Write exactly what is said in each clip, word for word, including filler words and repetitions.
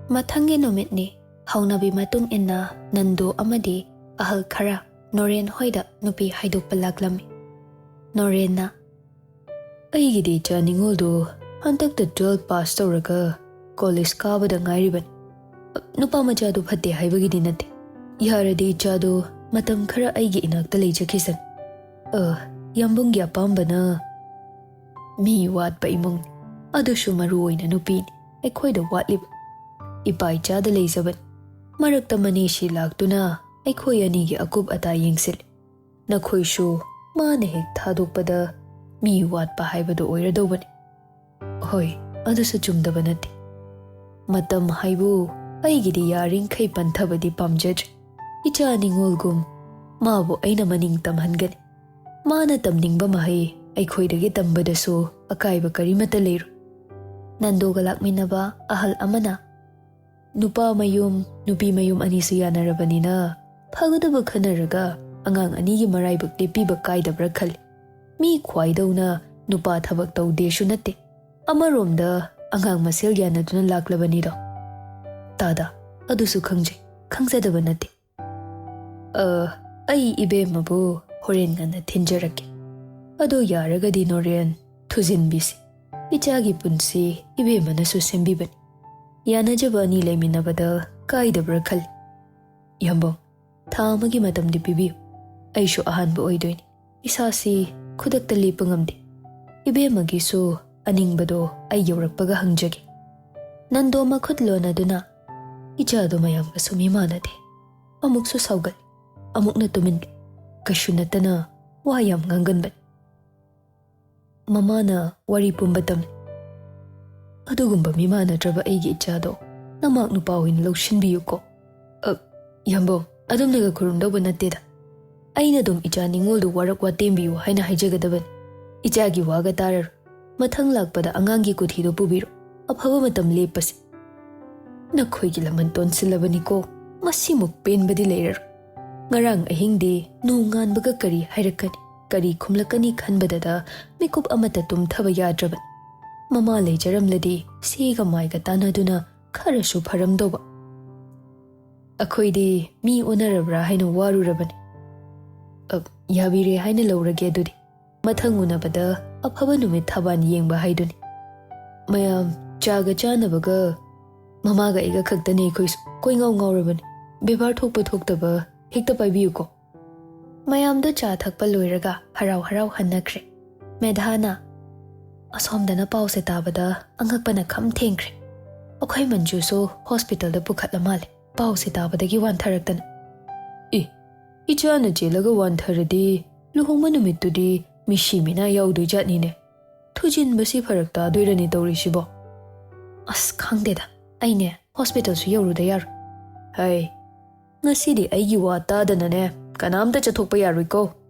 ꯃꯊꯪꯒꯤ ꯅꯨꯃꯤꯠꯅꯤ꯫ ꯍꯧꯅꯕꯤ ꯃꯇꯨꯡ ꯏꯟꯅ ꯅꯟꯗꯨ ꯑꯃꯗꯤ ꯑꯍꯜ ꯈꯔ ꯅꯣꯔꯦꯟ ꯍꯣꯏꯗ ꯅꯨꯄꯤ ꯍꯥꯏꯗꯣꯛꯄ ꯂꯥꯛꯂꯝꯃꯤ꯫ ꯅꯣꯔꯦꯟꯅ, "ꯑꯩꯒꯤꯗꯤ ꯏꯆꯥ ꯅꯤꯉꯣꯜꯗꯨ ꯍꯟꯗꯛꯇ ꯇꯨꯋꯦꯜꯐ ꯄꯥꯁ ꯇꯧꯔꯒ ꯀꯣꯂꯦꯖ ꯀꯥꯕꯗ ꯉꯥꯏꯔꯤꯕꯅꯤ꯫ ꯅꯨꯄꯥ ꯃꯆꯥꯗꯨ ꯐꯠꯇꯦ ꯍꯥꯏꯕꯒꯤꯗꯤ ꯅꯠꯇꯦ꯫ ꯌꯥꯔꯗꯤ ꯏꯆꯥꯗꯨ ꯃꯇꯝ ꯈꯔ ꯑꯩꯒꯤ ꯏꯅꯥꯛꯇ ꯂꯩꯖꯈꯤꯁꯅꯨ꯫ ꯑ, ꯌꯥꯝꯕꯨꯡꯒꯤ ꯑꯄꯥꯝꯕꯅ ꯃꯤ ꯋꯥꯠꯄ ꯏꯃꯨꯡꯅꯤ꯫ ꯑꯗꯨꯁꯨ ꯃꯔꯨ ꯑꯣꯏꯅ ꯅꯨꯄꯤꯅꯤ ꯑꯩꯈꯣꯏꯗ ꯋꯥꯠꯂꯤꯕ꯫ ꯏꯄꯥ ꯏꯆꯥꯗ ꯂꯩꯖꯕꯅꯤ꯫ ꯃꯔꯛꯇ ꯃꯅꯦꯁꯤ ꯂꯥꯛꯇꯨꯅ ꯑꯩꯈꯣꯏ ꯑꯅꯤꯒꯤ ꯑꯀꯨꯞ ꯑꯇꯥ ꯌꯦꯡꯁꯤꯜꯂꯤ꯫ ꯅꯈꯣꯏꯁꯨ ꯃꯥꯅ ꯍꯦꯛ ꯊꯥꯗꯣꯛꯄꯗ ꯃꯤ ꯋꯥꯠꯄ ꯍꯥꯏꯕꯗꯨ ꯑꯣꯏꯔꯗꯧꯕꯅꯤ꯫" "ꯍꯣꯏ, ꯑꯗꯨꯁꯨ ꯆꯨꯝꯗꯕ ꯅꯠꯇꯦ꯫ ꯃꯇꯝ ꯍꯥꯏꯕꯨ ꯑꯩꯒꯤꯗꯤ ꯌꯥꯔꯤꯡꯈꯩ ꯄꯟꯊꯕꯗꯤ ꯄꯥꯝꯖꯗ꯭ꯔꯦ꯫ ꯏꯆꯥ ꯅꯤꯉꯣꯜꯒꯨꯝ ꯃꯥꯕꯨ ꯑꯩꯅ ꯃꯅꯤꯡ ꯇꯝꯍꯟꯒꯅꯤ꯫ ꯃꯥꯅ ꯇꯝꯅꯤꯡꯕ ꯃꯍꯩ ꯑꯩꯈꯣꯏꯗꯒꯤ ꯇꯝꯕꯗꯁꯨ ꯑꯀꯥꯏꯕ ꯀꯔꯤꯃꯠꯇ ꯂꯩꯔꯣꯏ꯫" ꯅꯟꯗꯣꯒ ꯂꯥꯛꯃꯤꯟꯅꯕ ꯑꯍꯜ ꯑꯃꯅ, "ꯅꯨꯄꯥ ꯃꯌꯨꯝ, ꯅꯨꯄꯤ ꯃꯌꯨꯝ ꯑꯅꯤꯁꯨ ꯌꯥꯅꯔꯕꯅꯤꯅ ꯐꯒꯗꯕ ꯈꯟꯅꯔꯒ ꯑꯉꯥꯡ ꯑꯅꯤꯒꯤ ꯃꯔꯥꯏꯕꯛ ꯂꯦꯞꯄꯤꯕ ꯀꯥꯏꯗꯕ꯭ꯔꯥ ꯈꯜꯂꯤ꯫ ꯃꯤ ꯈ꯭ꯋꯥꯏꯗꯧꯅ ꯅꯨꯄꯥ ꯊꯕꯛ ꯇꯧꯗꯦꯁꯨ ꯅꯠꯇꯦ꯫ ꯑꯃꯔꯣꯝꯗ ꯑꯉꯥꯡ ꯃꯁꯦꯜ ꯌꯥꯅꯗꯨꯅ ꯂꯥꯛꯂꯕꯅꯤꯗꯣ꯫" "ꯇꯥꯗ, ꯑꯗꯨꯁꯨ ꯈꯪꯖꯩ, ꯈꯪꯖꯗꯕ ꯅꯠꯇꯦ꯫ ꯑ, ꯑꯩ ꯏꯕꯦꯝꯃꯕꯨ ꯍꯣꯔꯦꯟ ꯉꯟꯅ ꯊꯤꯟꯖꯔꯛꯀꯦ꯫ ꯑꯗꯣ ꯌꯥꯔꯒꯗꯤ ꯅꯣꯔꯦꯟ, ꯊꯨꯖꯤꯟꯕꯤꯁꯤ꯫ ꯏꯆꯥꯒꯤ ꯄꯨꯟꯁꯤ ꯏꯕꯦꯝꯃꯅꯁꯨ ꯁꯦꯝꯕꯤꯕꯅꯤ꯫ ꯌꯥꯅꯖꯕ ꯑꯅꯤ ꯂꯩꯃꯤꯟꯅꯕꯗ ꯀꯥꯏꯗꯕ꯭ꯔꯥ ꯈꯜꯂꯤ꯫ ꯌꯥꯝꯕꯨꯡ, ꯊꯥ ꯑꯃꯒꯤ ꯃꯇꯝꯗꯤ ꯄꯤꯕꯤꯌꯨ꯫ ꯑꯩꯁꯨ ꯑꯍꯥꯟꯕ ꯑꯣꯏꯗꯣꯏꯅꯤ꯫ ꯏꯁꯥꯁꯤ ꯈꯨꯗꯛꯇ ꯂꯦꯞꯄ ꯉꯝꯗꯦ꯫ ꯏꯕꯦꯝꯃꯒꯤꯁꯨ ꯑꯅꯤꯡꯕꯗꯣ ꯑꯩ ꯌꯧꯔꯛꯄꯒ ꯍꯪꯖꯒꯦ꯫" ꯅꯟꯗꯣ ꯃꯈꯨꯠ ꯂꯣꯟꯅꯗꯨꯅ, "ꯏꯆꯥꯗꯣ ꯃꯌꯥꯝꯒꯁꯨ ꯃꯤ ꯃꯥꯟꯅꯗꯦ꯫ ꯑꯃꯨꯛꯁꯨ ꯁꯥꯎꯒꯠꯂꯤ, ꯑꯃꯨꯛꯅ ꯇꯨꯃꯤꯟ ꯂꯩ꯫ ꯀꯩꯁꯨ ꯅꯠꯇꯅ ꯋꯥ ꯌꯥꯝ ꯉꯥꯡꯒꯟꯕꯅꯤ꯫ ꯃꯃꯥꯅ ꯋꯥꯔꯤ ꯄꯨꯝꯕ ꯇꯝꯂꯤ꯫ ꯑꯗꯨꯒꯨꯝꯕ ꯃꯤ ꯃꯥꯟꯅꯗ꯭ꯔꯕ ꯑꯩꯒꯤ ꯏꯆꯥꯗꯣ ꯅꯃꯥꯛ ꯅꯨꯄꯥ ꯑꯣꯏꯅ ꯂꯧꯁꯤꯟꯕꯤꯌꯨꯀꯣ꯫" "ꯑ, ꯌꯥꯝꯕꯨꯡ, ꯑꯗꯨꯝꯅꯒ ꯈꯨꯔꯨꯝꯗꯧꯕ ꯅꯠꯇꯦꯗ꯫ ꯑꯩꯅ ꯑꯗꯨꯝ ꯏꯆꯥ ꯅꯤꯉꯣꯜꯗꯨ ꯋꯥꯔꯛ ꯋꯥꯇꯦꯝꯕꯤꯌꯨ ꯍꯥꯏꯅ ꯍꯥꯏꯖꯒꯗꯕꯅꯤ꯫ ꯏꯆꯥꯒꯤ ꯋꯥꯒ ꯇꯥꯔꯔꯣꯏ꯫ ꯃꯊꯪ ꯂꯥꯛꯄꯗ ꯑꯉꯥꯡꯒꯤ ꯀꯨꯊꯤꯗꯣ ꯄꯨꯕꯤꯔꯣ꯫ ꯑꯐꯕ ꯃꯇꯝ ꯂꯦꯞꯄꯁꯤ꯫" "ꯅꯈꯣꯏꯒꯤ ꯂꯃꯟ ꯇꯣꯟꯁꯤꯜꯂꯕꯅꯤꯀꯣ꯫ ꯃꯁꯤꯃꯨꯛ ꯄꯦꯟꯕꯗꯤ ꯂꯩꯔꯔꯣꯏ꯫" ꯉꯔꯥꯡ ꯑꯍꯤꯡꯗꯤ ꯅꯣꯡ ꯉꯥꯟꯕꯒ ꯀꯔꯤ ꯍꯥꯏꯔꯛꯀꯅꯤ, ꯀꯔꯤ ꯈꯨꯝꯂꯛꯀꯅꯤ ꯈꯟꯕꯗꯗ ꯃꯤꯀꯨꯞ ꯑꯃꯠꯇ ꯇꯨꯝꯊꯕ ꯌꯥꯗ꯭ꯔꯕꯅꯤ꯫ ꯃꯃꯥ ꯂꯩꯖꯔꯝꯂꯗꯤ ꯁꯤꯒ ꯃꯥꯏꯒ ꯇꯥꯟꯅꯗꯨꯅ ꯈꯔꯁꯨ ꯐꯔꯝꯗꯧꯕ꯫ ꯑꯩꯈꯣꯏꯗꯤ ꯃꯤ ꯑꯣꯟꯅꯔꯕ꯭ꯔꯥ ꯍꯥꯏꯅ ꯋꯥꯔꯨꯔꯕꯅꯤ꯫ ꯑ, ꯌꯥꯕꯤꯔꯦ ꯍꯥꯏꯅ ꯂꯧꯔꯒꯦ ꯑꯗꯨꯗꯤ꯫ ꯃꯊꯪ ꯎꯅꯕꯗ ꯑꯐꯕ ꯅꯨꯃꯤꯠ ꯊꯥꯕꯥꯟ ꯌꯦꯡꯕ ꯍꯥꯏꯗꯨꯅꯤ꯫ ꯃꯌꯥꯝ ꯆꯥꯒ ꯆꯥꯅꯕꯒ ꯃꯃꯥꯒ ꯑꯩꯒ ꯈꯛꯇꯅꯤ ꯑꯩꯈꯣꯏꯁꯨ꯫ ꯀꯣꯏꯉꯥꯎ ꯉꯥꯎꯔꯕꯅꯤ꯫ ꯕꯦꯕꯥꯔ ꯊꯣꯛꯄ ꯊꯣꯛꯇꯕ ꯍꯦꯛꯇ ꯄꯥꯏꯕꯤꯌꯨꯀꯣ꯫ ꯃꯌꯥꯝꯗꯣ ꯆꯥ ꯊꯛꯄ ꯂꯣꯏꯔꯒ ꯍꯔꯥꯎ ꯍꯔꯥꯎ ꯍꯟꯅꯈ꯭ꯔꯦ꯫ ꯃꯦꯙꯥꯅ, "ꯑꯁꯣꯝꯗꯅ ꯄꯥꯎꯁꯦ ꯇꯥꯕꯗ ꯑꯉꯛꯄꯅ ꯈꯝ ꯊꯦꯡꯈ꯭ꯔꯦ꯫ ꯑꯩꯈꯣꯏ ꯃꯟꯖꯨꯁꯨ ꯍꯣꯁꯄꯤꯇꯥꯜꯗ ꯄꯨꯈꯠꯂ ꯃꯥꯜꯂꯦ, ꯄꯥꯎꯁꯦ ꯇꯥꯕꯗꯒꯤ ꯋꯥꯟꯊꯔꯛꯇꯅ꯫" "ꯑꯦ, ꯏꯆꯥꯅ ꯆꯦꯜꯂꯒ ꯋꯥꯟꯊꯔꯗꯤ ꯂꯨꯍꯣꯡꯕ ꯅꯨꯃꯤꯠꯇꯨꯗꯤ ꯃꯤꯁꯤ ꯃꯤꯅꯥ ꯌꯥꯎꯗꯣꯏ ꯖꯥꯠꯅꯤꯅꯦ꯫ ꯊꯨꯖꯤꯟꯕꯁꯤ ꯐꯔꯛ ꯇꯥꯗꯣꯏꯔꯅꯤ ꯇꯧꯔꯤꯁꯤꯕꯣ꯫" "ꯑꯁ, ꯈꯪꯗꯦꯗ, ꯑꯩꯅꯦ ꯍꯣꯁꯄꯤꯇꯥꯜꯁꯨ ꯌꯧꯔꯨꯗ ꯌꯥꯔꯣꯏ꯫" "ꯍꯩ, ꯉꯁꯤꯗꯤ ꯑꯩꯒꯤ ꯋꯥ ꯇꯥꯗꯅꯅꯦ ꯀꯅꯥꯝꯇ ꯆꯠꯊꯣꯛꯄ ꯌꯥꯔꯣꯏꯀꯣ꯫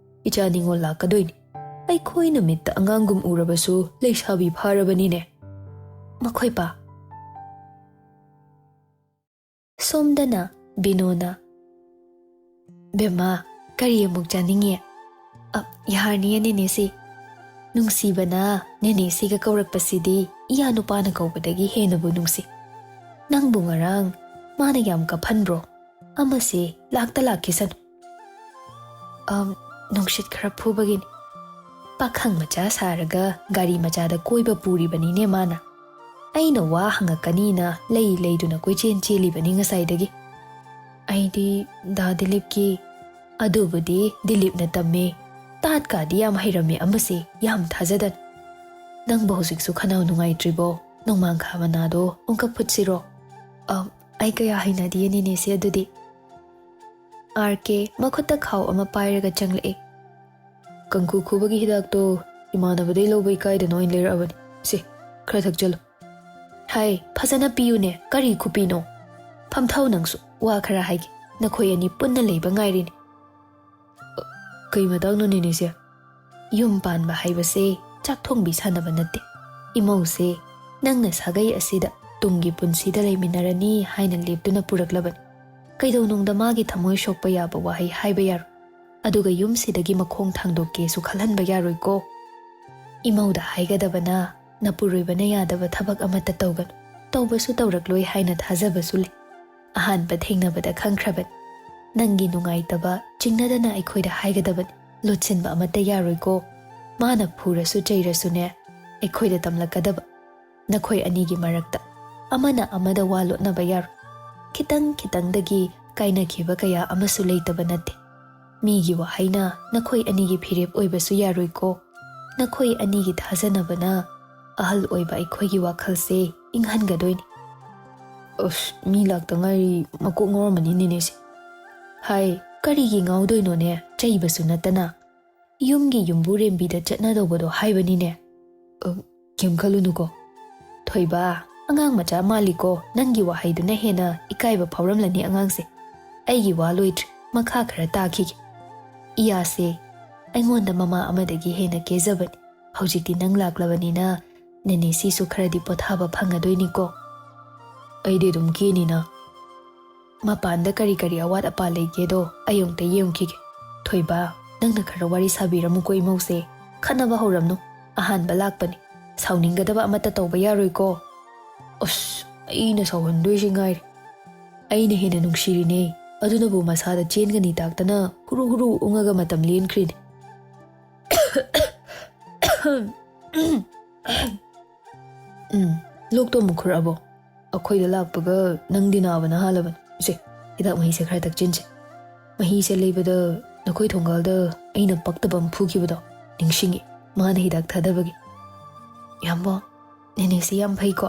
ꯏꯆꯥ ꯅꯤꯉꯣꯜ ꯂꯥꯛꯀꯗꯣꯏꯅꯤ꯫ ꯑꯩꯈꯣꯏꯅ ꯃꯤꯠꯇ ꯑꯉꯥꯡꯒꯨꯝ ꯎꯔꯕꯁꯨ ꯂꯩꯁꯥꯕꯤ ꯐꯥꯔꯕꯅꯤꯅꯦ꯫ ꯃꯈꯣꯏ ꯄꯥ꯫" ꯁꯣꯝꯗꯅ ꯕꯤꯅꯣꯅ, "ꯕꯦꯝꯃ, ꯀꯔꯤ ꯑꯃꯨꯛ ꯆꯥꯅꯤꯡꯉꯤ?" "ꯑ, ꯌꯥꯔꯅꯤꯌꯦ ꯅꯦꯅꯦꯁꯤ꯫ ꯅꯨꯡꯁꯤꯕꯅ ꯅꯦꯅꯦꯁꯤꯒ ꯀꯧꯔꯛꯄꯁꯤꯗꯤ ꯏꯌꯥ ꯅꯨꯄꯥꯅ ꯀꯧꯕꯗꯒꯤ ꯍꯦꯟꯅꯕꯨ ꯅꯨꯡꯁꯤ꯫ ꯅꯪꯕꯨ ꯉꯔꯥꯡ ꯃꯥꯅ ꯌꯥꯝ ꯀꯞꯍꯟꯕ꯭ꯔꯣ? ꯑꯃꯁꯦ ꯂꯥꯛꯇ ꯂꯥꯛꯈꯤꯁꯅꯨ꯫" "ꯑꯝ, ꯅꯨꯡꯁꯤꯠ ꯈꯔ ꯐꯨꯕꯒꯤꯅꯤ꯫ ꯄꯥꯈꯪ ꯃꯆꯥ ꯁꯥꯔꯒ ꯒꯥꯔꯤ ꯃꯆꯥꯗ ꯀꯣꯏꯕ ꯄꯨꯔꯤꯕꯅꯤꯅꯦ ꯃꯥꯅ꯫ ꯑꯩꯅ ꯋꯥ ꯍꯪꯉꯛꯀꯅꯤꯅ ꯂꯩ ꯂꯩꯗꯨꯅ ꯀꯣꯏꯆꯦꯟ ꯆꯦꯜꯂꯤꯕꯅꯤ ꯉꯁꯥꯏꯗꯒꯤ꯫" "ꯑꯩꯗꯤ ꯗꯥ ꯗꯤꯂꯤꯞꯀꯤ꯫" "ꯑꯗꯨꯕꯨꯗꯤ ꯗꯤꯂꯤꯞꯅ ꯇꯝꯃꯦ꯫ ꯇꯥꯠꯀꯥꯗꯤ ꯌꯥꯝ ꯍꯩꯔꯝꯃꯦ ꯑꯃꯁꯦ, ꯌꯥꯝ ꯊꯥꯖꯗꯅ꯫ ꯅꯪꯕꯨ ꯍꯧꯖꯤꯛꯁꯨ ꯈꯅꯥꯎ ꯅꯨꯡꯉꯥꯏꯇ꯭ꯔꯤꯕꯣ? ꯅꯣꯡꯃꯥꯡꯈꯥ ꯃꯅꯥꯗꯣ ꯑꯃꯨꯛꯀ ꯐꯨꯠꯁꯤꯔꯣ?" "ꯑ, ꯑꯩ ꯀꯌꯥ ꯍꯩꯅꯗꯤꯌꯦ ꯅꯦꯅꯦꯁꯦ ꯑꯗꯨꯗꯤ꯫" ꯑꯥꯔ ꯀꯦ ꯃꯈꯨꯠꯇ ꯈꯥꯎ ꯑꯃ ꯄꯥꯏꯔꯒ ꯆꯪꯂꯛꯑꯦ꯫ "ꯀꯥꯡꯈꯨ ꯈꯨꯕꯒꯤ ꯍꯤꯗꯥꯛꯇꯣ ꯏꯃꯥꯟꯅꯕꯗꯩ ꯂꯧꯕ ꯏꯀꯥꯏꯗꯅ ꯑꯣꯏꯅ ꯂꯩꯔꯛꯑꯕꯅꯤ꯫ ꯁꯦ, ꯈꯔ ꯊꯛꯆꯜꯂꯨ꯫" "ꯍꯥꯏ, ꯐꯖꯅ ꯄꯤꯌꯨꯅꯦ, ꯀꯔꯤ ꯈꯨꯄꯤꯅꯣ? ꯐꯝꯊꯧ ꯅꯪꯁꯨ, ꯋꯥ ꯈꯔ ꯍꯥꯏꯒꯦ, ꯅꯈꯣꯏ ꯑꯅꯤ ꯄꯨꯟꯅ ꯂꯩꯕ ꯉꯥꯏꯔꯤꯅꯦ꯫" "ꯀꯩ ꯃꯇꯥꯡꯅꯣ ꯅꯦꯅꯦꯁꯦ?" "ꯌꯨꯝ ꯄꯥꯟꯕ ꯍꯥꯏꯕꯁꯦ ꯆꯥꯛ ꯊꯣꯡꯕꯤ ꯁꯥꯟꯅꯕ ꯅꯠꯇꯦ꯫ ꯏꯃꯧꯁꯦ ꯅꯪꯅ ꯁꯥꯒꯩ ꯑꯁꯤꯗ ꯇꯨꯡꯒꯤ ꯄꯨꯟꯁꯤꯗ ꯂꯩꯃꯤꯟꯅꯔꯅꯤ ꯍꯥꯏꯅ ꯂꯦꯞꯇꯨꯅ ꯄꯨꯔꯛꯂꯕꯅꯤ꯫ ꯀꯩꯗꯧꯅꯨꯡꯗ ꯃꯥꯒꯤ ꯊꯃꯣꯏ ꯁꯣꯛꯄ ꯌꯥꯕ ꯋꯥꯍꯩ ꯍꯥꯏꯕ ꯌꯥꯔꯣꯏ꯫ ꯑꯗꯨꯒ ꯌꯨꯝꯁꯤꯗꯒꯤ ꯃꯈꯣꯡ ꯊꯥꯡꯗꯣꯛꯀꯦꯁꯨ ꯈꯜꯍꯟꯕ ꯌꯥꯔꯣꯏꯀꯣ꯫ ꯏꯃꯧꯗ ꯍꯥꯏꯒꯗꯕꯅ ꯅꯄꯨꯔꯣꯏꯕꯅ ꯌꯥꯗꯕ ꯊꯕꯛ ꯑꯃꯠꯇ ꯇꯧꯒꯅꯨ꯫ ꯇꯧꯕꯁꯨ ꯇꯧꯔꯛꯂꯣꯏ ꯍꯥꯏꯅ ꯊꯥꯖꯕꯁꯨ ꯂꯩ꯫ ꯑꯍꯥꯟꯕ ꯊꯦꯡꯅꯕꯗ ꯈꯪꯈ꯭ꯔꯕꯅꯤ꯫ ꯅꯪꯒꯤ ꯅꯨꯡꯉꯥꯏꯇꯕ ꯆꯤꯡꯅꯗꯅ ꯑꯩꯈꯣꯏꯗ ꯍꯥꯏꯒꯗꯕꯅꯤ꯫ ꯂꯣꯠꯁꯤꯟꯕ ꯑꯃꯠꯇ ꯌꯥꯔꯣꯏꯀꯣ꯫ ꯃꯥꯅ ꯐꯨꯔꯁꯨ ꯆꯩꯔꯁꯨꯅꯦ, ꯑꯩꯈꯣꯏꯗ ꯇꯝꯂꯛꯀꯗꯕ꯫ ꯅꯈꯣꯏ ꯑꯅꯤꯒꯤ ꯃꯔꯛꯇ ꯑꯃꯅ ꯑꯃꯗ ꯋꯥ ꯂꯣꯠꯅꯕ ꯌꯥꯔꯣꯏ꯫ ꯈꯤꯇꯪ ꯈꯤꯇꯪꯗꯒꯤ ꯀꯥꯏꯅꯈꯤꯕ ꯀꯌꯥ ꯑꯃꯁꯨ ꯂꯩꯇꯕ ꯅꯠꯇꯦ꯫ ꯃꯤꯒꯤ ꯋꯥꯍꯩꯅ ꯅꯈꯣꯏ ꯑꯅꯤꯒꯤ ꯐꯤꯔꯦꯞ ꯑꯣꯏꯕꯁꯨ ꯌꯥꯔꯣꯏꯀꯣ꯫ ꯅꯈꯣꯏ ꯑꯅꯤꯒꯤ ꯊꯥꯖꯅꯕꯅ ꯑꯍꯜ ꯑꯣꯏꯕ ꯑꯩꯈꯣꯏꯒꯤ ꯋꯥꯈꯜꯁꯦ ꯏꯪꯍꯟꯒꯗꯣꯏꯅꯤ꯫ ꯑꯁ, ꯃꯤ ꯂꯥꯛꯇ ꯉꯥꯏꯔꯤ, ꯃꯀꯣꯛ ꯉꯥꯎꯔꯝꯃꯅꯤ ꯅꯦꯅꯦꯁꯦ꯫ ꯍꯥꯏ, ꯀꯔꯤꯒꯤ ꯉꯥꯎꯗꯣꯏꯅꯣꯅꯦ, ꯆꯩꯕꯁꯨ ꯅꯠꯇꯅ꯫ ꯌꯨꯝꯒꯤ ꯌꯨꯝꯕꯨꯔꯦꯝꯕꯤꯗ ꯆꯠꯅꯗꯧꯕꯗꯣ ꯍꯥꯏꯕꯅꯤꯅꯦ꯫ ꯑ, ꯀꯩꯝ ꯈꯜꯂꯨꯅꯨꯀꯣ꯫ ꯊꯣꯏꯕ, ꯑꯉꯥꯡ ꯃꯆꯥ ꯃꯥꯜꯂꯤꯀꯣ, ꯅꯪꯒꯤ ꯋꯥꯍꯩꯗꯨꯅ ꯍꯦꯟꯅ ꯏꯀꯥꯏꯕ ꯐꯥꯎꯔꯝꯂꯅꯤ ꯑꯉꯥꯡꯁꯦ꯫ ꯑꯩꯒꯤ ꯋꯥ ꯂꯣꯏꯗ꯭ꯔꯤ, ꯃꯈꯥ ꯈꯔ ꯇꯥꯈꯤꯒꯦ꯫ ꯏꯌꯥꯁꯦ ꯑꯩꯉꯣꯟꯗ ꯃꯃꯥ ꯑꯃꯗꯒꯤ ꯍꯦꯟꯅ ꯀꯦꯖꯕꯅꯤ꯫ ꯍꯧꯖꯤꯛꯇꯤ ꯅꯪ ꯂꯥꯛꯂꯕꯅꯤꯅ ꯅꯦꯅꯦꯁꯤꯁꯨ ꯈꯔꯗꯤ ꯄꯣꯊꯥꯕ ꯐꯪꯉꯗꯣꯏꯅꯤꯀꯣ꯫ ꯑꯩꯗꯤ ꯑꯗꯨꯝ ꯀꯦꯅꯤꯅ꯫ ꯃꯄꯥꯟꯗ ꯀꯔꯤ ꯀꯔꯤ ꯑꯋꯥꯠ ꯑꯄꯥ ꯂꯩꯒꯦꯗꯣ ꯑꯩ ꯑꯃꯨꯛꯇ ꯌꯦꯡꯈꯤꯒꯦ꯫ ꯊꯣꯏꯕ, ꯅꯪꯅ ꯈꯔ ꯋꯥꯔꯤ ꯁꯥꯕꯤꯔꯝꯃꯨꯀꯣ ꯏꯃꯧꯁꯦ꯫ ꯈꯠꯅꯕ ꯍꯧꯔꯝꯅꯨ꯫ ꯑꯍꯥꯟꯕ ꯂꯥꯛꯄꯅꯤ꯫ ꯁꯥꯎꯅꯤꯡꯒꯗꯕ ꯑꯃꯠꯇ ꯇꯧꯕ ꯌꯥꯔꯣꯏꯀꯣ꯫ ꯑꯁ, ꯑꯩꯅ ꯁꯥꯎꯍꯟꯗꯣꯏꯁꯦ ꯉꯥꯏꯔꯦ꯫ ꯑꯩꯅ ꯍꯦꯟꯅ ꯅꯨꯡꯁꯤꯔꯤꯅꯦ꯫ ꯑꯗꯨꯅꯕꯨ ꯃꯁꯥꯗ ꯆꯦꯟꯒꯅꯤ ꯇꯥꯛꯇꯅ ꯍꯨꯔꯨ ꯍꯨꯔꯨ ꯎꯪꯉꯒ ꯃꯇꯝ ꯂꯦꯟꯈ꯭ꯔꯤꯅꯦ꯫ ꯎꯝ, ꯂꯣꯛꯇꯣ ꯑꯃꯨꯛ ꯈꯨꯔꯛꯑꯕꯣ? ꯑꯩꯈꯣꯏꯗ ꯂꯥꯛꯄꯒ ꯅꯪꯗꯤ ꯅꯥꯕꯅ ꯍꯥꯜꯂꯕꯅꯤ꯫ ꯁꯦ, ꯍꯤꯗꯥꯛ ꯃꯍꯤꯁꯦ ꯈꯔ ꯊꯛꯆꯤꯟꯁꯦ꯫ ꯃꯍꯤꯁꯦ ꯂꯩꯕꯗ ꯅꯈꯣꯏ ꯊꯣꯡꯒꯥꯜꯗ ꯑꯩꯅ ꯄꯛꯇꯕ ꯑꯃ ꯐꯨꯈꯤꯕꯗꯣ ꯅꯤꯡꯁꯤꯡꯉꯤ, ꯃꯥꯅ ꯍꯤꯗꯥꯛ ꯊꯥꯗꯕꯒꯤ꯫ ꯌꯥꯝꯕꯣ, ꯅꯦꯅꯦꯁꯤ ꯌꯥꯝ ꯐꯩꯀꯣ꯫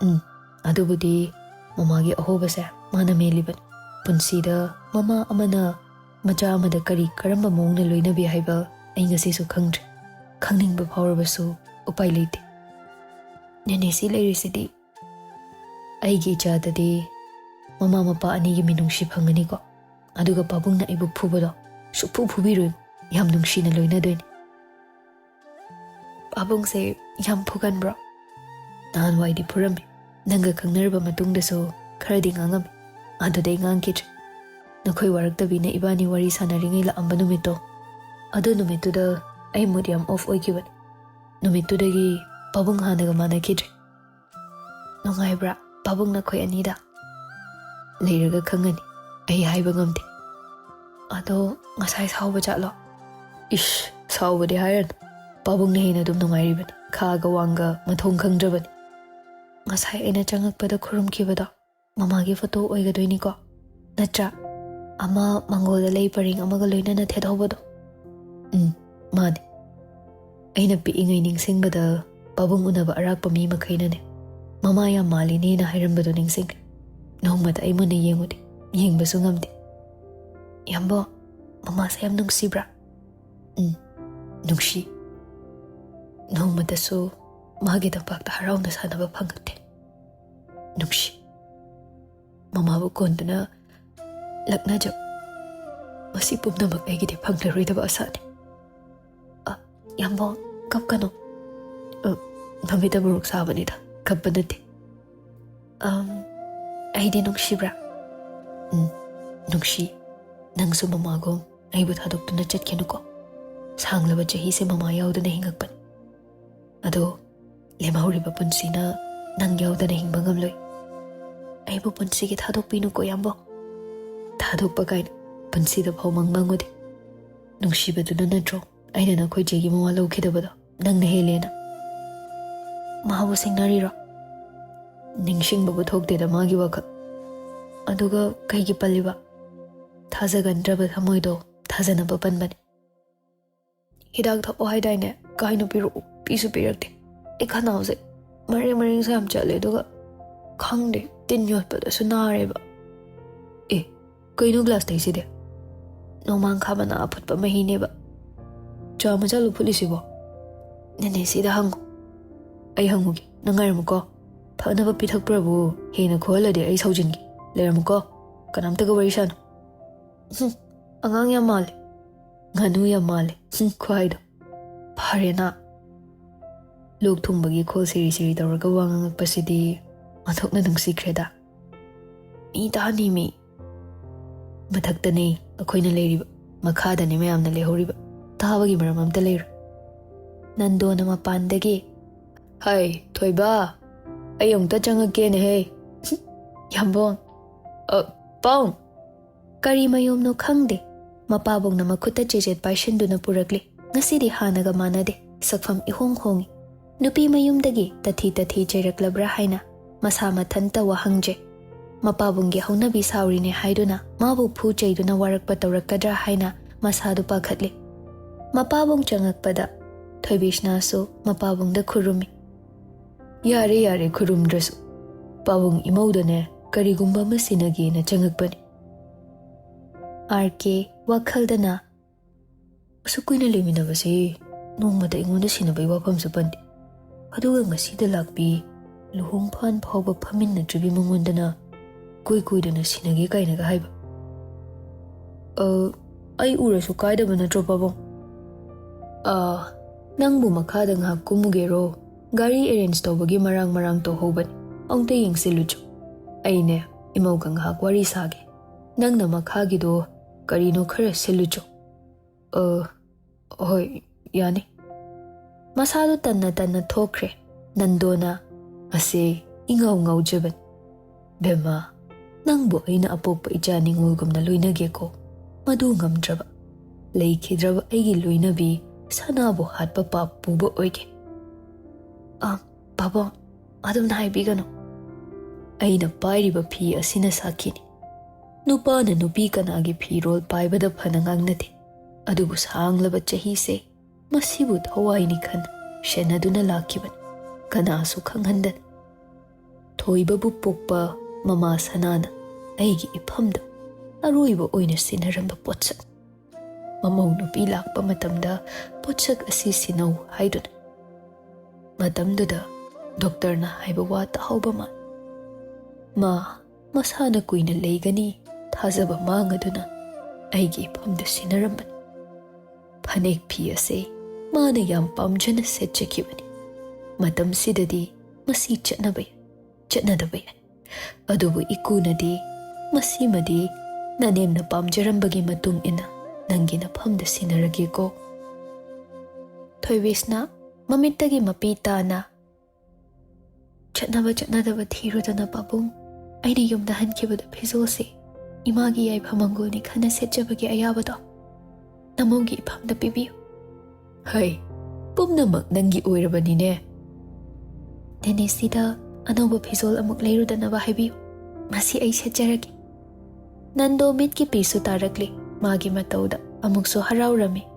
ꯎꯝ, ꯑꯗꯨꯕꯨꯗꯤ ꯃꯃꯥꯒꯤ ꯑꯍꯣꯕꯁꯦ ꯃꯥꯅ ꯃꯦꯜꯂꯤꯕꯅꯤ꯫ ꯄꯨꯟꯁꯤꯗ ꯃꯃꯥ ꯑꯃꯅ ꯃꯆꯥ ꯑꯃꯗ ꯀꯔꯤ ꯀꯔꯝꯕ ꯃꯑꯣꯡꯅ ꯂꯣꯏꯅꯕꯤ ꯍꯥꯏꯕ ꯑꯩ ꯉꯁꯤꯁꯨ ꯈꯪꯗ꯭ꯔꯤ꯫ ꯈꯪꯅꯤꯡꯕ ꯐꯥꯎꯔꯕꯁꯨ ꯎꯄꯥꯏ ꯂꯩꯇꯦ꯫ ꯅꯦꯅꯦꯁꯤ ꯂꯩꯔꯤꯁꯤꯗꯤ ꯑꯩꯒꯤ ꯏꯆꯥꯗꯗꯤ ꯃꯃꯥ ꯃꯄꯥ ꯑꯅꯤꯒꯤ ꯃꯤꯅꯨꯡꯁꯤ ꯐꯪꯒꯅꯤꯀꯣ꯫ ꯑꯗꯨꯒ ꯄꯥꯕꯨꯡꯅ ꯑꯩꯕꯨ ꯐꯨꯕꯗꯣ ꯁꯨꯛꯐꯨ ꯐꯨꯕꯤꯔꯣꯏ꯫ ꯌꯥꯝ ꯅꯨꯡꯁꯤꯅ ꯂꯣꯏꯅꯗꯣꯏꯅꯤ꯫ ꯄꯥꯕꯨꯡꯁꯦ ꯌꯥꯝ ꯐꯨꯒꯟꯕ꯭ꯔꯣ? ꯅꯍꯥꯟꯋꯥꯏꯗꯤ ꯐꯨꯔꯝꯃꯤ꯫ ꯅꯪꯒ ꯈꯪꯅꯔꯕ ꯃꯇꯨꯡꯗꯁꯨ ꯈꯔꯗꯤ ꯉꯥꯡꯉꯝꯃꯤ꯫ ꯑꯗꯨꯗꯩ ꯉꯥꯡꯈꯤꯗ꯭ꯔꯦ꯫ ꯅꯈꯣꯏ ꯋꯥꯔꯛꯇꯕꯤꯅ ꯏꯕꯥꯅꯤ ꯋꯥꯔꯤ ꯁꯥꯟꯅꯔꯤꯉꯩ ꯂꯥꯛꯑꯝꯕ ꯅꯨꯃꯤꯠꯇꯣ, ꯑꯗꯨ ꯅꯨꯃꯤꯠꯇꯨꯗ ꯑꯩ ꯃꯨꯠ ꯌꯥꯝ ꯑꯣꯐ ꯑꯣꯏꯈꯤꯕꯅꯤ꯫ ꯅꯨꯃꯤꯠꯇꯨꯗꯒꯤ ꯄꯥꯕꯨꯡ ꯍꯥꯟꯅꯒ ꯃꯥꯟꯅꯈꯤꯗ꯭ꯔꯦ꯫ ꯅꯨꯡꯉꯥꯏꯕ꯭ꯔꯥ ꯄꯥꯕꯨꯡ ꯅꯈꯣꯏ ꯑꯅꯤꯗ? ꯂꯩꯔꯒ ꯈꯪꯒꯅꯤ, ꯑꯩ ꯍꯥꯏꯕ ꯉꯝꯗꯦ꯫ ꯑꯗꯣ ꯉꯁꯥꯏ ꯁꯥꯎꯕ ꯖꯥꯠꯂꯣ? ꯏꯁ, ꯁꯥꯎꯕꯗꯤ ꯍꯥꯏꯔꯅꯨ꯫ ꯄꯥꯕꯨꯡꯅ ꯍꯦꯟꯅ ꯑꯗꯨꯝ ꯅꯨꯡꯉꯥꯏꯔꯤꯕꯅꯤ, ꯈꯥꯒ ꯋꯥꯡꯒ ꯃꯊꯣꯡ ꯈꯪꯗ꯭ꯔꯕꯅꯤ꯫ ꯉꯁꯥꯏ ꯑꯩꯅ ꯆꯪꯉꯛꯄꯗ ꯈꯨꯔꯨꯝꯈꯤꯕꯗꯣ ꯃꯃꯥꯒꯤ ꯐꯣꯇꯣ ꯑꯣꯏꯒꯗꯣꯏꯅꯤꯀꯣ, ꯅꯠꯇ꯭ꯔꯥ? ꯑꯃ ꯃꯪꯒꯣꯜꯗ ꯂꯩ ꯄꯔꯦꯡ ꯑꯃꯒ ꯂꯣꯏꯅꯅ ꯊꯦꯠꯍꯧꯕꯗꯣ꯫ ꯎꯝ, ꯃꯥꯅꯦ꯫ ꯑꯩꯅ ꯄꯤꯛꯏꯉꯩ ꯅꯤꯡꯁꯤꯡꯕꯗ ꯄꯥꯕꯨꯡ ꯎꯅꯕ ꯑꯔꯥꯛꯄ ꯃꯤ ꯃꯈꯩꯅꯅꯦ ꯃꯃꯥ ꯌꯥꯝ ꯃꯥꯜꯂꯤꯅꯦꯅ ꯍꯥꯏꯔꯝꯕꯗꯣ ꯅꯤꯡꯁꯤꯡꯉꯦ꯫ ꯅꯣꯡꯃꯇ ꯑꯩ ꯃꯨꯟꯅ ꯌꯦꯡꯉꯨꯗꯦ, ꯌꯦꯡꯕꯁꯨ ꯉꯝꯗꯦ꯫ ꯌꯥꯝꯕꯣ, ꯃꯃꯥꯁꯦ ꯌꯥꯝ ꯅꯨꯡꯁꯤꯕ꯭ꯔꯥ? ꯎꯝ, ꯅꯨꯡꯁꯤ꯫ ꯅꯣꯡꯃꯇꯁꯨ ꯃꯥꯒꯤ ꯇꯝꯄꯥꯛꯇ ꯍꯔꯥꯎꯅ ꯁꯥꯟꯅꯕ ꯐꯪꯉꯛꯇꯦ꯫ ꯅꯨꯡꯁꯤ꯫ ꯃꯃꯥꯕꯨ ꯀꯣꯟꯗꯨꯅ ꯂꯛꯅꯖꯧ꯫ ꯃꯁꯤ ꯄꯨꯝꯅꯃꯛ ꯑꯩꯒꯤꯗꯤ ꯐꯪꯂꯔꯣꯏꯗꯕ ꯑꯁꯥꯅꯤ꯫ ꯑ, ꯌꯥꯝꯕꯣ, ꯀꯞꯀꯅꯨ꯫ ꯑ, ꯃꯃꯤꯠꯇ ꯃꯣꯔꯣꯛ ꯁꯥꯕꯅꯤꯗ, ꯀꯞꯄ ꯅꯠꯇꯦ꯫ ꯑꯝ, ꯑꯩꯗꯤ ꯅꯨꯡꯁꯤꯕ꯭ꯔꯥ? ꯎꯝ, ꯅꯨꯡꯁꯤ꯫ ꯅꯪꯁꯨ ꯃꯃꯥꯒꯨꯝ ꯑꯩꯕꯨ ꯊꯥꯗꯣꯛꯇꯨꯅ ꯆꯠꯈꯤꯅꯨꯀꯣ꯫ ꯁꯥꯡꯂꯕ ꯆꯍꯤꯁꯦ ꯃꯃꯥ ꯌꯥꯎꯗꯅ ꯍꯤꯡꯉꯛꯄꯅꯤ꯫ ꯑꯗꯣ ꯂꯦꯝꯍꯧꯔꯤꯕ ꯄꯨꯟꯁꯤꯅ ꯅꯪ ꯌꯥꯎꯗꯅ ꯍꯤꯡꯕ ꯉꯝꯂꯣꯏ꯫ ꯑꯩꯕꯨ ꯄꯨꯟꯁꯤꯒꯤ ꯊꯥꯗꯣꯛꯄꯤꯅꯨꯀꯣ, ꯌꯥꯝꯕꯣ꯫ ꯊꯥꯗꯣꯛꯄ ꯀꯥꯏꯅ ꯄꯨꯟꯁꯤꯗ ꯐꯥꯎ ꯃꯪ ꯃꯪꯉꯨꯗꯦ꯫ ꯅꯨꯡꯁꯤꯕꯗꯨꯅ ꯅꯠꯇ꯭ꯔꯣ ꯑꯩꯅ ꯅꯈꯣꯏ ꯆꯦꯒꯤ ꯃꯋꯥ ꯂꯧꯈꯤꯗꯕꯗꯣ? ꯅꯪꯅ ꯍꯦꯜꯂꯦꯅ꯫ ꯃꯍꯥꯛꯕꯨ ꯁꯤꯡꯅꯔꯤꯔꯣ? ꯅꯤꯡꯁꯤꯡꯕꯕꯨ ꯊꯣꯛꯇꯦꯗ ꯃꯥꯒꯤ ꯋꯥꯈꯜ꯫ ꯑꯗꯨꯒ ꯀꯩꯒꯤ ꯄꯜꯂꯤꯕ? ꯊꯥꯖꯒꯟꯗ꯭ꯔꯕ ꯊꯃꯣꯏꯗꯣ ꯊꯥꯖꯅꯕ ꯄꯟꯕꯅꯤ꯫ ꯍꯤꯗꯥꯛ ꯊꯛꯑꯣ ꯍꯥꯏꯗꯥꯏꯅꯦ? ꯀꯥꯏꯅꯣ ꯄꯤꯔꯛꯎ, ꯄꯤꯁꯨ ꯄꯤꯔꯛꯇꯦ꯫ ꯑꯩ ꯈꯅꯥꯎꯁꯦ ꯃꯔꯦꯡ ꯃꯔꯦꯡꯁꯨ ꯌꯥꯝ ꯆꯠꯂꯦ, ꯑꯗꯨꯒ ꯈꯪꯗꯦ, ꯇꯤꯟ ꯌꯣꯠꯄꯗꯁꯨ ꯅꯥꯔꯦꯕ꯫ ꯑꯦ, ꯀꯩꯅꯣ ꯒ꯭ꯂꯥꯁꯇꯩꯁꯤꯗꯤ? ꯅꯣꯡꯃꯥꯡꯈꯥ ꯃꯅꯥ ꯑꯐꯨꯠꯄ ꯃꯍꯤꯅꯦꯕ꯫ ꯆꯥ ꯃꯆꯥ ꯂꯨ ꯐꯨꯠꯂꯤꯁꯤꯕꯣ? ꯅꯦꯅꯦ, ꯁꯤꯗ ꯍꯪꯉꯨ꯫ ꯑꯩ ꯍꯪꯉꯨꯒꯦ, ꯅꯪ ꯉꯥꯏꯔꯝꯃꯨꯀꯣ꯫ ꯐꯅꯕ ꯄꯤꯊꯛꯄ꯭ꯔꯕꯨ ꯍꯦꯟꯅ ꯈꯨꯍꯜꯂꯗꯤ ꯑꯩ ꯁꯥꯎꯖꯤꯟꯒꯦ꯫ ꯂꯩꯔꯝꯃꯨꯀꯣ, ꯀꯅꯥꯝꯇꯒ ꯋꯥꯔꯤ ꯁꯥꯅꯨ꯫ ꯍꯨꯝ, ꯑꯉꯥꯡ ꯌꯥꯝ ꯃꯥꯜꯂꯦ꯫ ꯉꯥꯅꯨ ꯌꯥꯝ ꯃꯥꯜꯂꯦ꯫ ꯍꯨꯝ, ꯈꯨꯍꯥꯏꯗꯣ꯫ ꯐꯔꯦꯅ꯫ ꯂꯣꯛ ꯊꯨꯡꯕꯒꯤ ꯈꯣꯜ ꯁꯤꯔꯤ ꯁꯤꯔꯤ ꯇꯧꯔꯒ ꯋꯥ ꯉꯥꯡꯉꯛꯄꯁꯤꯗꯤ ꯑꯣꯟꯊꯣꯛꯅ ꯅꯨꯡꯁꯤꯈ꯭ꯔꯦꯗ꯫ ꯃꯤ ꯇꯥꯅꯤ ꯃꯤ꯫ ꯃꯊꯛꯇꯅꯦ ꯑꯩꯈꯣꯏꯅ ꯂꯩꯔꯤꯕ, ꯃꯈꯥꯗꯅꯦ ꯃꯌꯥꯝꯅ ꯂꯩꯍꯧꯔꯤꯕ꯫ ꯇꯥꯕꯒꯤ ꯃꯔꯝ ꯑꯝꯇ ꯂꯩꯔꯣꯏ꯫ ꯅꯟꯗꯣꯅ ꯃꯄꯥꯟꯗꯒꯤ, "ꯍꯩ, ꯊꯣꯏꯕ, ꯑꯩ ꯑꯃꯨꯛꯇ ꯆꯪꯉꯛꯀꯦꯅꯦꯍꯦ꯫ ꯌꯥꯝꯕꯣꯡ꯫ ꯑ, ꯄꯥꯎ꯫ ꯀꯔꯤ ꯃꯌꯣꯝꯅꯣ ꯈꯪꯗꯦ, ꯃꯄꯥꯕꯨꯡꯅ ꯃꯈꯨꯠꯇ ꯆꯦꯖꯦꯠ ꯄꯥꯏꯁꯤꯟꯗꯨꯅ ꯄꯨꯔꯛꯂꯦ꯫ ꯉꯁꯤꯗꯤ ꯍꯥꯟꯅꯒ ꯃꯥꯟꯅꯗꯦ, ꯁꯛꯐꯝ ꯏꯍꯣꯡ ꯍꯣꯡꯉꯤ꯫ ꯅꯨꯄꯤ ꯃꯌꯨꯝꯗꯒꯤ ꯇꯊꯤ ꯇꯊꯤ ꯆꯩꯔꯛꯂꯕ꯭ꯔꯥ ꯍꯥꯏꯅ ꯃꯁꯥ ꯃꯊꯟꯇ ꯋꯥꯍꯪꯖꯩ꯫ ꯃꯄꯥꯕꯨꯡꯒꯤ ꯍꯧꯅꯕꯤ ꯁꯥꯎꯔꯤꯅꯦ ꯍꯥꯏꯗꯨꯅ ꯃꯥꯕꯨ ꯐꯨ ꯆꯩꯗꯨꯅ ꯋꯥꯔꯛꯄ ꯇꯧꯔꯛꯀꯗ꯭ꯔꯥ ꯍꯥꯏꯅ ꯃꯁꯥꯗꯨ ꯄꯥꯈꯠꯂꯤ꯫ ꯃꯄꯥꯕꯨꯡ ꯆꯪꯉꯛꯄꯗ ꯊꯣꯏꯕꯤꯁꯅꯥꯁꯨ ꯃꯄꯥꯕꯨꯡꯗ ꯈꯨꯔꯨꯝꯃꯤ꯫ "ꯌꯥꯔꯦ, ꯌꯥꯔꯦ, ꯈꯨꯔꯨꯝꯗ꯭ꯔꯁꯨ꯫ ꯄꯥꯕꯨꯡ ꯏꯃꯧꯗꯅꯦ ꯀꯔꯤꯒꯨꯝꯕ ꯑꯃ ꯁꯤꯟꯅꯒꯦꯅ ꯆꯪꯉꯛꯄꯅꯤ꯫" ꯑꯥꯔ ꯀꯦ ꯋꯥꯈꯜꯗꯅ, "ꯑꯁꯨꯛ ꯀꯨꯏꯅ ꯂꯩꯃꯤꯟꯅꯕꯁꯤ ꯅꯣꯡꯃꯇ ꯑꯩꯉꯣꯟꯗ ꯁꯤꯟꯅꯕꯒꯤ ꯋꯥꯐꯝꯁꯨ ꯄꯟꯗꯦ꯫ ꯑꯗꯨꯒ ꯉꯁꯤꯗ ꯂꯥꯛꯄꯤ, ꯂꯨꯍꯣꯡ ꯐꯥꯟ ꯐꯥꯎꯕ ꯐꯝꯃꯤꯟꯅꯗ꯭ꯔꯤꯕꯤ ꯃꯉꯣꯟꯗꯅ ꯀꯨꯏ ꯀꯨꯏꯗꯅ ꯁꯤꯟꯅꯒꯦ ꯀꯥꯏꯅꯒ ꯍꯥꯏꯕ꯫ ꯑ, ꯑꯩ ꯎꯔꯁꯨ ꯀꯥꯏꯗꯕ ꯅꯠꯇ꯭ꯔꯣ, ꯄꯥꯕꯨꯡ? ꯑ, ꯅꯪꯕꯨ ꯃꯈꯥꯗ ꯉꯥꯏꯍꯥꯛ ꯀꯨꯝꯃꯨꯒꯦꯔꯣ? ꯒꯥꯔꯤ ꯑꯦꯔꯦꯟꯖ ꯇꯧꯕꯒꯤ ꯃꯔꯥꯡ ꯃꯔꯥꯡ ꯇꯧꯍꯧꯕꯅꯤ꯫ ꯑꯃꯨꯛꯇ ꯌꯦꯡꯁꯤꯜꯂꯨꯆꯣ꯫ ꯑꯩꯅꯦ, ꯏꯃꯧꯒ ꯉꯥꯏꯍꯥꯛ ꯋꯥꯔꯤ ꯁꯥꯒꯦ꯫ ꯅꯪꯅ ꯃꯈꯥꯒꯤꯗꯣ ꯀꯔꯤꯅꯣ ꯈꯔ ꯁꯤꯜꯂꯨꯆꯣ꯫" "ꯑ, ꯍꯣꯏ, ꯌꯥꯅꯤ꯫" ꯃꯁꯥꯗꯨ ꯇꯟꯅ ꯇꯟꯅ ꯊꯣꯛꯈ꯭ꯔꯦ꯫ ꯅꯟꯗꯣꯅ, "ꯑꯁꯦ ꯏꯉꯥꯎ ꯉꯥꯎꯖꯕꯅꯤ꯫ ꯕꯦꯝꯃ, ꯅꯪꯕꯨ ꯑꯩꯅ ꯑꯄꯣꯛꯄ ꯏꯆꯥ ꯅꯤꯉꯣꯜꯒꯨꯝꯅ ꯂꯣꯏꯅꯒꯦꯀꯣ꯫ ꯃꯗꯨ ꯉꯝꯗ꯭ꯔꯕ, ꯂꯩꯈꯤꯗ꯭ꯔꯕ ꯑꯩꯒꯤ ꯂꯣꯏꯅꯕꯤ ꯁꯅꯥꯕꯨ ꯍꯥꯠꯄ ꯄꯥꯞ ꯄꯨꯕ ꯑꯣꯏꯒꯦ꯫" "ꯑ, ꯄꯥꯕꯨꯡ, ꯑꯗꯨꯝꯅ ꯍꯥꯏꯕꯤꯒꯅꯨ꯫ ꯑꯩꯅ ꯄꯥꯏꯔꯤꯕ ꯐꯤ ꯑꯁꯤꯅ ꯁꯥꯈꯤꯅꯤ꯫ ꯅꯨꯄꯥꯅ ꯅꯨꯄꯤ ꯀꯅꯥꯒꯤ ꯐꯤꯔꯣꯜ ꯄꯥꯏꯕꯗ ꯐꯅ ꯉꯥꯡꯅꯗꯦ꯫ ꯑꯗꯨꯕꯨ ꯁꯥꯡꯂꯕ ꯆꯍꯤꯁꯦ ꯃꯁꯤꯕꯨ ꯊꯋꯥꯏꯅꯤ ꯈꯟ ꯁꯦꯟꯅꯗꯨꯅ ꯂꯥꯛꯈꯤꯕꯅꯤ, ꯀꯅꯥꯁꯨ ꯈꯪꯍꯟꯗꯅ꯫ ꯊꯣꯏꯕꯕꯨ ꯄꯣꯛꯄ ꯃꯃꯥ ꯁꯅꯥꯅ ꯑꯩꯒꯤ ꯏꯐꯝꯗ ꯑꯔꯣꯏꯕ ꯑꯣꯏꯅ ꯁꯤꯟꯅꯔꯝꯕ ꯄꯣꯠꯁꯛ꯫ ꯃꯃꯧ ꯅꯨꯄꯤ ꯂꯥꯛꯄ ꯃꯇꯝꯗ ꯄꯣꯠꯁꯛ ꯑꯁꯤ ꯁꯤꯟꯅꯧ ꯍꯥꯏꯗꯨꯅ꯫ ꯃꯇꯝꯗꯨꯗ ꯗꯣꯛꯇꯔꯅ ꯍꯥꯏꯕ ꯋꯥ ꯇꯥꯍꯧꯕ ꯃꯥꯜꯂꯤ꯫ ꯃꯥ ꯃꯁꯥꯅ ꯀꯨꯏꯅ ꯂꯩꯒꯅꯤ ꯊꯥꯖꯕ ꯃꯥꯡꯉꯗꯨꯅ ꯑꯩꯒꯤ ꯏꯐꯝꯗ ꯁꯤꯟꯅꯔꯝꯕꯅꯤ꯫ ꯐꯅꯦꯛ ꯐꯤ ꯑꯁꯤ ꯃꯥꯅ ꯌꯥꯝ ꯄꯥꯝꯖꯅ ꯁꯦꯠꯆꯈꯤꯕꯅꯤ꯫ ꯃꯇꯝꯁꯤꯗꯗꯤ ꯃꯁꯤ ꯆꯠꯅꯕ ꯌꯥꯏ, ꯆꯠꯅꯗꯕ ꯌꯥꯏ꯫ ꯑꯗꯨꯕꯨ ꯏꯀꯨꯅꯗꯤ, "ꯃꯁꯤꯃꯗꯤ ꯅꯅꯦꯝꯅ ꯄꯥꯝꯖꯔꯝꯕꯒꯤ ꯃꯇꯨꯡ ꯏꯟꯅ ꯅꯪꯒꯤ ꯅꯐꯝꯗ ꯁꯤꯟꯅꯔꯒꯦꯀꯣ꯫" ꯊꯣꯏꯕꯤꯁꯅ ꯃꯃꯤꯠꯇꯒꯤ ꯃꯄꯤ ꯇꯥꯅ ꯆꯠꯅꯕ ꯆꯠꯅꯗꯕ ꯊꯤꯔꯨꯗꯅ ꯄꯥꯕꯨꯡ, ꯑꯩꯅ ꯌꯨꯝꯗ ꯍꯟꯈꯤꯕꯗ ꯐꯤꯖꯣꯜꯁꯦ ꯏꯃꯥꯒꯤ ꯌꯥꯏꯐ ꯃꯪꯒꯣꯜꯅꯤ ꯈꯟꯅ ꯁꯦꯠꯆꯕꯒꯤ ꯑꯌꯥꯕꯗꯣ ꯅꯃꯧꯒꯤ ꯏꯐꯝꯗ ꯄꯤꯕꯤꯌꯨ꯫ ꯍꯩ, ꯄꯨꯝꯅꯃꯛ ꯅꯪꯒꯤ ꯑꯣꯏꯔꯕꯅꯤꯅꯦ꯫ ꯗꯦꯅꯤꯁꯤꯗ ꯑꯅꯧꯕ ꯐꯤꯖꯣꯜ ꯑꯃꯨꯛ ꯂꯩꯔꯨꯗꯅꯕ ꯍꯥꯏꯕꯤꯌꯨ꯫ ꯃꯁꯤ ꯑꯩ ꯁꯦꯠꯆꯔꯒꯦ꯫ ꯅꯟꯗꯣ ꯃꯤꯠꯀꯤ ꯄꯤꯁꯨ ꯇꯥꯔꯛꯂꯦ꯫ ꯃꯥꯒꯤ ꯃꯇꯧꯗ ꯑꯃꯨꯛꯁꯨ ꯍꯔꯥꯎꯔꯝꯃꯤ꯫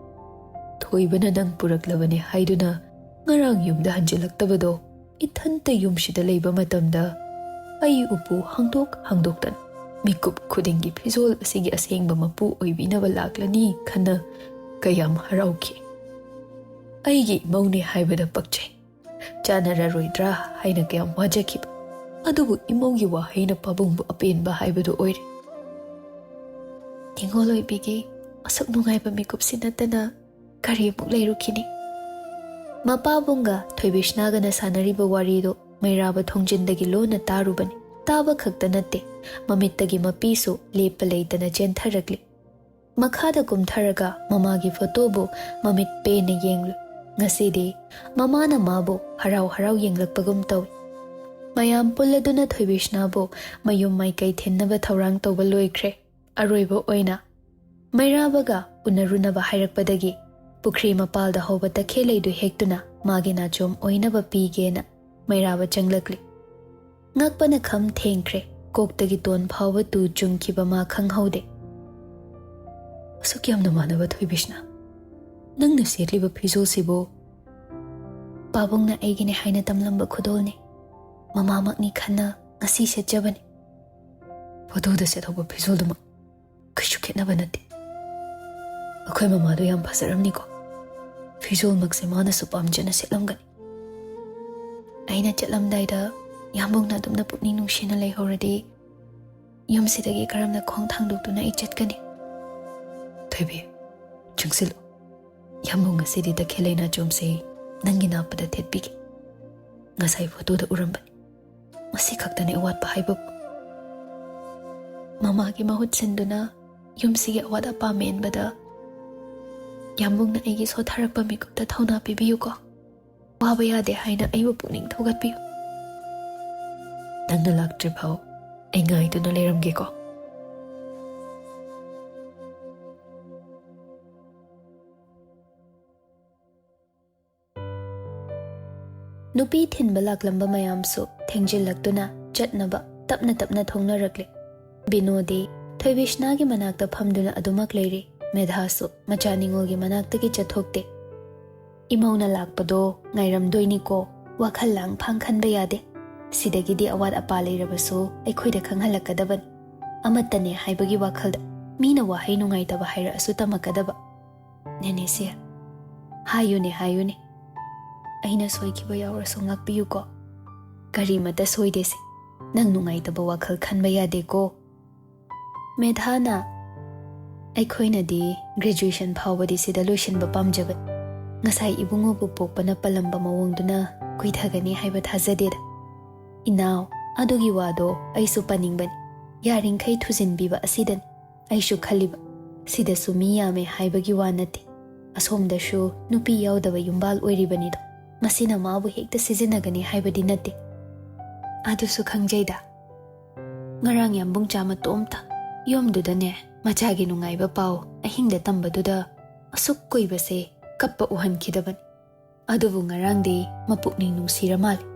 ꯊꯣꯏꯕꯅ ꯅꯪ ꯄꯨꯔꯛꯂꯕꯅꯦ ꯍꯥꯏꯗꯨꯅ ꯉꯔꯥꯡ ꯌꯨꯝꯗ ꯍꯟꯖꯤꯜꯂꯛꯇꯕꯗꯣ ꯏꯊꯟꯇ ꯌꯨꯝꯁꯤꯗ ꯂꯩꯕ ꯃꯇꯝꯗ ꯑꯩ ꯎꯄꯨ ꯍꯥꯡꯗꯣꯛ ꯍꯥꯡꯗꯣꯛꯇꯅ ꯃꯤꯀꯨꯞ ꯈꯨꯗꯤꯡꯒꯤ ꯐꯤꯖꯣꯜ ꯑꯁꯤꯒꯤ ꯑꯁꯦꯡꯕ ꯃꯄꯨ ꯑꯣꯏꯕꯤꯅꯕ ꯂꯥꯛꯂꯅꯤ ꯈꯟꯅ ꯀꯌꯥꯝ ꯍꯔꯥꯎꯈꯤ꯫ ꯑꯩꯒꯤ ꯏꯃꯧꯅꯦ ꯍꯥꯏꯕꯗ ꯄꯛꯆꯩ꯫ ꯆꯥꯟꯅꯔꯔꯣꯏꯗ꯭ꯔꯥ ꯍꯥꯏꯅ ꯀꯌꯥꯝ ꯋꯥꯖꯈꯤꯕ꯫ ꯑꯗꯨꯕꯨ ꯏꯃꯧꯒꯤ ꯋꯥꯍꯩꯅ ꯄꯥꯕꯨꯡꯕꯨ ꯑꯄꯦꯟꯕ ꯍꯥꯏꯕꯗꯨ ꯑꯣꯏꯔꯦ꯫ ꯅꯤꯉꯣꯜ ꯑꯣꯏꯕꯤꯒꯤ ꯑꯁꯨꯛ ꯅꯨꯡꯉꯥꯏꯕ ꯃꯤꯀꯨꯞꯁꯤ ꯅꯠꯇꯅ ꯀꯔꯤ ꯑꯃꯨꯛ ꯂꯩꯔꯨꯈꯤꯅꯤ? ꯃꯄꯥꯕꯨꯡꯒ ꯊꯣꯏꯕꯤꯁꯅꯥꯒꯅ ꯁꯥꯟꯅꯔꯤꯕ ꯋꯥꯔꯤꯗꯨ ꯃꯩꯔꯥꯕ ꯊꯣꯡꯖꯤꯟꯗꯒꯤ ꯂꯣꯟꯅ ꯇꯥꯔꯨꯕꯅꯤ꯫ ꯇꯥꯕ ꯈꯛꯇ ꯅꯠꯇꯦ, ꯃꯃꯤꯠꯇꯒꯤ ꯃꯄꯤꯁꯨ ꯂꯦꯞꯄ ꯂꯩꯇꯅ ꯆꯦꯟꯊꯔꯛꯂꯤ꯫ ꯃꯈꯥꯗ ꯀꯨꯝꯊꯔꯒ ꯃꯃꯥꯒꯤ ꯐꯣꯇꯣꯕꯨ ꯃꯃꯤꯠ ꯄꯦꯟꯅ ꯌꯦꯡꯂꯨꯏ꯫ ꯉꯁꯤꯗꯤ ꯃꯃꯥꯅ ꯃꯥꯕꯨ ꯍꯔꯥꯎ ꯍꯔꯥꯎ ꯌꯦꯡꯂꯛꯄꯒꯨꯝ ꯇꯧꯏ꯫ ꯃꯌꯥꯝ ꯄꯨꯜꯂꯗꯨꯅ ꯊꯣꯏꯕꯤꯁꯅꯥꯕꯨ ꯃꯌꯨꯝ ꯃꯥꯏꯀꯩ ꯊꯤꯟꯅꯕ ꯊꯧꯔꯥꯡ ꯇꯧꯕ ꯂꯣꯏꯈ꯭ꯔꯦ꯫ ꯑꯔꯣꯏꯕ ꯑꯣꯏꯅ ꯃꯩꯔꯥꯕꯒ ꯎꯅꯔꯨꯅꯕ ꯍꯥꯏꯔꯛꯄꯗꯒꯤ ꯄꯨꯈ꯭ꯔꯤ ꯃꯄꯥꯜꯗ ꯍꯧꯕ ꯇꯈꯦꯜꯂꯩꯗꯨ ꯍꯦꯛꯇꯨꯅ ꯃꯥꯒꯤ ꯅꯥꯆꯣꯝ ꯑꯣꯏꯅꯕ ꯄꯤꯒꯦꯅ ꯃꯩꯔꯥꯕ ꯆꯪꯂꯛꯂꯤ꯫ ꯉꯛꯄꯅ ꯈꯝ ꯊꯦꯡꯈ꯭ꯔꯦ꯫ ꯀꯣꯛꯇꯒꯤ ꯇꯣꯟ ꯐꯥꯎꯕ ꯇꯨ ꯆꯨꯡꯈꯤꯕ ꯃꯥ ꯈꯪꯍꯧꯗꯦ꯫ ꯑꯁꯨꯛ ꯌꯥꯝꯅ ꯃꯥꯟꯅꯕ ꯊꯣꯏꯕꯤꯁꯅꯥ, ꯅꯪꯅ ꯁꯦꯠꯂꯤꯕ ꯐꯤꯖꯣꯜꯁꯤꯕꯨ ꯄꯥꯕꯨꯡꯅ ꯑꯩꯒꯤꯅꯦ ꯍꯥꯏꯅ ꯇꯝꯂꯝꯕ ꯈꯨꯗꯣꯜꯅꯤ꯫ ꯃꯃꯥꯃꯛꯅꯤ ꯈꯟꯅ ꯉꯁꯤ ꯁꯦꯠꯆꯕꯅꯤ꯫ ꯐꯣꯇꯣꯗ ꯁꯦꯠꯍꯧꯕ ꯐꯤꯖꯣꯜꯗꯨꯃꯛ ꯀꯩꯁꯨ ꯈꯦꯠꯅꯕ ꯅꯠꯇꯦ꯫ ꯑꯩꯈꯣꯏ ꯃꯃꯥꯗꯣ ꯌꯥꯝ ꯐꯖꯔꯝꯅꯤꯀꯣ꯫ ꯐꯤꯖꯣꯜꯃꯛꯁꯦ ꯃꯥꯅꯁꯨ ꯄꯥꯝꯖꯅ ꯁꯦꯠꯂꯝꯒꯅꯤ꯫ ꯑꯩꯅ ꯆꯠꯂꯝꯗꯥꯏꯗ ꯌꯥꯝꯕꯨꯡꯅ ꯑꯗꯨꯝꯅ ꯄꯨꯛꯅꯤꯡ ꯅꯨꯡꯁꯤꯅ ꯂꯩꯍꯧꯔꯗꯤ ꯌꯨꯝꯁꯤꯗꯒꯤ ꯀꯔꯝꯅ ꯈꯣꯡ ꯊꯥꯡꯗꯣꯛꯇꯨꯅ ꯑꯩ ꯆꯠꯀꯅꯤ? ꯊꯣꯏꯕꯤ, ꯆꯪꯁꯤꯜꯂꯨ꯫ ꯌꯥꯝꯕꯨꯡ ꯉꯁꯤꯗꯤ ꯇꯈꯦꯜꯂꯩ ꯅꯥꯆꯣꯝꯁꯦ ꯅꯪꯒꯤ ꯅꯥꯞꯄꯗ ꯊꯦꯠꯄꯤꯒꯦ꯫ ꯉꯁꯥꯏ ꯐꯣꯇꯣꯗ ꯎꯔꯝꯕꯅꯤ꯫ ꯃꯁꯤ ꯈꯛꯇꯅꯤ ꯑꯋꯥꯠꯄ ꯍꯥꯏꯕꯕꯨ꯫ ꯃꯃꯥꯒꯤ ꯃꯍꯨꯠ ꯁꯤꯟꯗꯨꯅ ꯌꯨꯝꯁꯤꯒꯤ ꯑꯋꯥꯠ ꯑꯄꯥ ꯃꯦꯟꯕꯗ ꯌꯥꯝꯕꯨꯡꯅ ꯑꯩꯒꯤ ꯁꯣꯠꯊꯔꯛꯄ ꯃꯤꯀꯨꯞꯇ ꯊꯧꯅꯥ ꯄꯤꯕꯤꯌꯨꯀꯣ꯫ ꯋꯥꯕ ꯌꯥꯗꯦ ꯍꯥꯏꯅ ꯑꯩꯕꯨ ꯄꯨꯛꯅꯤꯡ ꯊꯧꯒꯠꯄꯤꯌꯨ꯫ ꯅꯪꯅ ꯂꯥꯛꯇ꯭ꯔꯤꯐꯥꯎ ꯑꯩ ꯉꯥꯏꯗꯨꯅ ꯂꯩꯔꯝꯒꯦꯀꯣ꯫ ꯅꯨꯄꯤ ꯊꯤꯟꯕ ꯂꯥꯛꯂꯝꯕ ꯃꯌꯥꯝꯁꯨ ꯊꯦꯡꯖꯤꯜꯂꯛꯇꯨꯅ ꯆꯠꯅꯕ ꯇꯞꯅ ꯇꯞꯅ ꯊꯣꯡꯅꯔꯛꯂꯦ꯫ ꯕꯤꯅꯣꯗꯤ ꯊꯣꯏꯕꯤꯁꯅꯥꯒꯤ ꯃꯅꯥꯛꯇ ꯐꯝꯗꯨꯅ ꯑꯗꯨꯃꯛ ꯂꯩꯔꯤ꯫ ꯃꯦꯙꯥꯁꯨ ꯃꯆꯥ ꯅꯤꯉꯣꯜꯒꯤ ꯃꯅꯥꯛꯇꯒꯤ ꯆꯠꯊꯣꯛꯇꯦ꯫ "ꯏꯃꯧꯅ ꯂꯥꯛꯄꯗꯣ ꯉꯥꯏꯔꯝꯗꯣꯏꯅꯤꯀꯣ, ꯋꯥꯈꯜ ꯂꯥꯡ ꯐꯥꯡ ꯈꯟꯕ ꯌꯥꯗꯦ꯫ ꯁꯤꯗꯒꯤꯗꯤ ꯑꯋꯥꯠ ꯑꯄꯥ ꯂꯩꯔꯕꯁꯨ ꯑꯩꯈꯣꯏꯗ ꯈꯪꯍꯜꯂꯛꯀꯗꯕꯅꯤ꯫ ꯑꯃꯠꯇꯅꯦ ꯍꯥꯏꯕꯒꯤ ꯋꯥꯈꯜꯗ ꯃꯤꯅ ꯋꯥꯍꯩ ꯅꯨꯡꯉꯥꯏꯇꯕ ꯍꯥꯏꯔꯛꯑꯁꯨ ꯇꯝꯃꯛꯀꯗꯕ꯫ ꯅꯦꯅꯦꯁꯦ, ꯍꯥꯏꯌꯨꯅꯦ, ꯍꯥꯏꯌꯨꯅꯦ꯫ ꯑꯩꯅ ꯁꯣꯏꯈꯤꯕ ꯌꯥꯎꯔꯁꯨ ꯉꯥꯛꯄꯤꯌꯨꯀꯣ꯫ ꯀꯔꯤꯃꯇ ꯁꯣꯏꯗꯦꯁꯦ꯫ ꯅꯪ ꯅꯨꯡꯉꯥꯏꯇꯕ ꯋꯥꯈꯜ ꯈꯟꯕ ꯌꯥꯗꯦꯀꯣ꯫" ꯃꯦꯙꯥꯅ, "ꯑꯩꯈꯣꯏꯅꯗꯤ graduation ꯐꯥꯎꯕꯗꯤ ꯁꯤꯗ ꯂꯣꯏꯁꯤꯟꯕ ꯄꯥꯝꯖꯕꯅꯤ꯫ ꯉꯁꯥꯏ ꯏꯕꯨꯡꯉꯣꯕꯨ ꯄꯣꯛꯄꯅ ꯄꯜꯂꯝꯕ ꯃꯑꯣꯡꯗꯨꯅ ꯀꯨꯏꯊꯒꯅꯤ ꯍꯥꯏꯕ ꯊꯥꯖꯗꯦꯗ꯫ ꯏꯅꯥꯎ, ꯑꯗꯨꯒꯤ ꯋꯥꯗꯣ ꯑꯩꯁꯨ ꯄꯟꯅꯤꯡꯕꯅꯤ꯫ ꯌꯥꯔꯤꯡꯈꯩ ꯊꯨꯖꯤꯟꯕꯤꯕ ꯑꯁꯤꯗꯅꯤ ꯑꯩꯁꯨ ꯈꯜꯂꯤꯕ꯫ ꯁꯤꯗꯁꯨ ꯃꯤ ꯌꯥꯝꯃꯦ ꯍꯥꯏꯕꯒꯤ ꯋꯥ ꯅꯠꯇꯦ꯫ ꯑꯁꯣꯝꯗꯁꯨ ꯅꯨꯄꯤ ꯌꯥꯎꯗꯕ ꯌꯨꯝꯕꯥꯜ ꯑꯣꯏꯔꯤꯕꯅꯤꯗꯣ꯫ ꯃꯁꯤꯅ ꯃꯥꯕꯨ ꯍꯦꯛꯇ ꯁꯤꯖꯤꯟꯅꯒꯅꯤ ꯍꯥꯏꯕꯗꯤ ꯅꯠꯇꯦ꯫ ꯑꯗꯨꯁꯨ ꯈꯪꯖꯩꯗ꯫ ꯉꯔꯥꯡ ꯌꯥꯝꯕꯨꯡꯆꯥ ꯃꯇꯣꯝꯇ ꯌꯨꯝꯗꯨꯗꯅꯦ ꯃꯆꯥꯒꯤ ꯅꯨꯡꯉꯥꯏꯕ ꯄꯥꯎ ꯑꯍꯤꯡꯗ ꯇꯝꯕꯗꯨꯗ ꯑꯁꯨꯛ ꯀꯨꯏꯕꯁꯦ ꯀꯞꯄ ꯎꯍꯟꯈꯤꯗꯕꯅꯤ꯫ ꯑꯗꯨꯕꯨ ꯉꯔꯥꯡꯗꯤ ꯃꯄꯨꯛꯅꯤꯡ ꯅꯨꯡꯁꯤꯔ ꯃꯥꯜꯂꯦ꯫